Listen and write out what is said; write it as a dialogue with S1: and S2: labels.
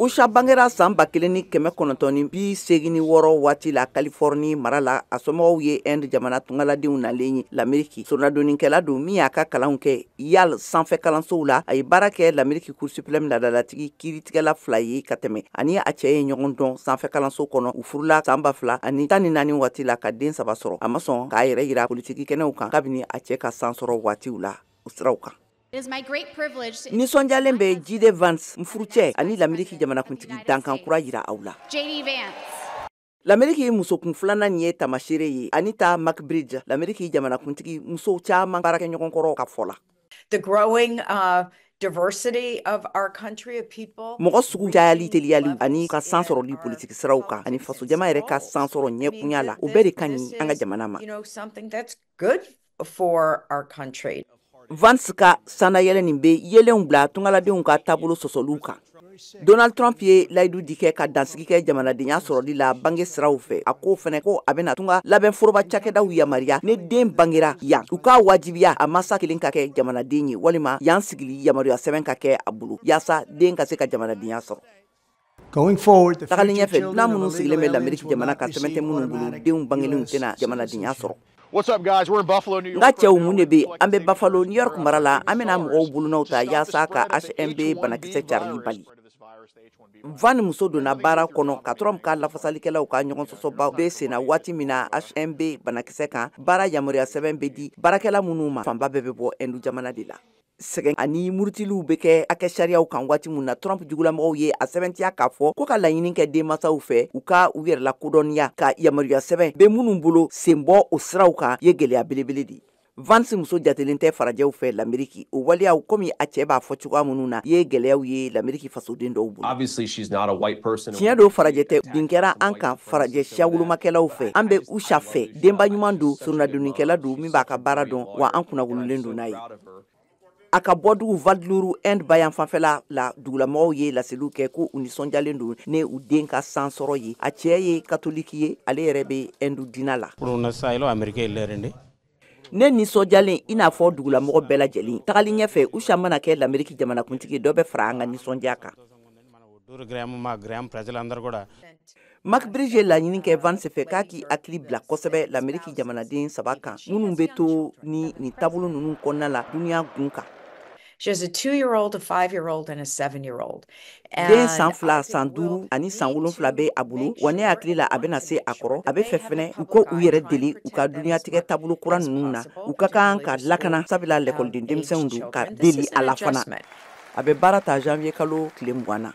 S1: Usha bangera san 1986 waati la Californie mara la. A somɔgɔw ye Inde jamana tungaladenw nalen ye Lameriki. Soronadonnikɛla don min y'a ka kalanw kɛ Yale sanfɛ kalansow la. A ye baara kɛ Lameriki Cour suprême laadalatigi kiiritigɛla 2 ye ka tɛmɛ. Ani a cɛ ye ɲɔgɔn dɔn sanfɛ kalanso kɔnɔ. U furula san 2014 waati la ka den 3 sɔrɔ. A ma sɔn k'a yɛrɛ jira politiki kɛnɛw kan kabini a cɛ ka san sɔrɔ waatiw la o siraw kan. Nisɔndiyalen bɛ J.D. Vance n furucɛ ani Lameriki jamanakuntigi dankan kura jira aw la. Lameriki musokun filanan nin ye tamaseere ye Anita McBride, Lameriki jamanakuntigi musow caman baarakɛɲɔgɔnkɔrɔ ka fɔ la.
S2: The growing diversity of our country of people.
S1: Mɔgɔ sugu cayali teliyali ani ka san sɔrɔli politiki siraw kan ani fasojama yɛrɛ ka san sɔrɔ ɲɛkunya la, o bɛɛ de ka ɲi an ka jamana ma.
S2: Something that's good for our country.
S1: Vance ka sannayɛlɛ nin bɛ yelenw bila tungaladenw ka taabolo sɔsɔliw kan. Donald Trump ye layidu di kɛ ka dansigi kɛ jamanadenya sɔrɔli la bange siraw fɛ. A ko fɛnɛ ko a bɛna tunga labɛn foroba cakɛdaw yamaruya ni den bangera yan, u k'a wajibiya a masa kelen ka kɛ jamanaden ye walima yan sigili yamaruya sɛbɛn ka kɛ a bolo yaasa den ka se ka jamanadenya sɔrɔ. Tagalen ɲɛfɛ, dunan minnu sigilen bɛ Lameriki jamana kan, sɛbɛn tɛ minnu bolo, denw bangelenw tɛna jamanadenya sɔrɔ. N ka cɛw, mun de bɛ? An bɛ Buffalo, New York mara la. An bɛna mɔgɔw bolonɔw ta yaasa ka H1B banakisɛ carili bali. Vance muso donna baara kɔnɔ ka Trump ka lafasalikɛlaw ka ɲɔgɔn sɔsɔba bɛ senna waati min na H1B banakisɛ kan. Baara yamaruya sɛbɛn bɛ di baarakɛla minnu ma, fanba bɛɛ bɛ bɔ Inde jamana de la. Sɛgɛn ani murutiliw bɛ kɛ hakɛ sariyaw kan waati min na, Trump jugulamɔgɔw ye a sɛbɛntiya k'a fɔ ko ka laɲini kɛ denmansaw fɛ u ka u yɛrɛ lakodɔnniya ka yamaruya sɛbɛn bɛ minnu bolo sen bɔ o siraw kan ye gɛlɛya belebele de ye. Vance muso jatelen tɛ farajɛw fɛ Lameriki. O waleyaw, komi a cɛ b'a fɔ cogoya minnu na, ye gɛlɛyaw ye Lameriki fasoden dɔw bolo. Tiɲɛ don, farajɛ tɛ. Bin kɛra an kan farajɛ siyawolomakɛlaw fɛ. An bɛ Usha fɛ, denba ɲuman don, soronadonnikɛla don min b'a ka baara dɔn, wa an kunnawololen don n'a ye. A ka bɔdugu Vadalur, Inde bayan fanfɛla la, dugulamɔgɔw ye laseliw kɛ ko u nisɔndiyalen don ne u den ka san sɔrɔ ye. A cɛ ye katoliki ye, ale yɛrɛ bɛ Hindu diinɛ la. Ne nisɔndiyalen i n'a fɔ dugulamɔgɔ bɛɛ lajɛlen. Tagali ɲɛfɛ, Usha mana kɛ Lameriki jamanakuntigi, dɔ bɛ fara an ka nisɔndiya kan. McBride ye laɲini kɛ Vance fɛ k'a k'i hakili bila kosɛbɛ Lameriki jamanaden 3 kan minnu bɛ to ni nin taabolo ninnu kɔnɔna la dunuya gun kan.
S2: She has a 2-year-old, a 5-year-old, and a 7-year-old.
S1: Den san 2, san 5 ani san 7 bɛ a bolo, wa ne hakili la a bɛna se a kɔrɔ. A bɛ fɛ fɛnɛ u ko u yɛrɛ deli u ka dunyatigɛ taabolo kura ninnu na. U ka kan ka lakana sabula lɛkɔliden denmisɛnw don, ka deli a la fana. A bɛ baara ta janvier kalo tile 20 na.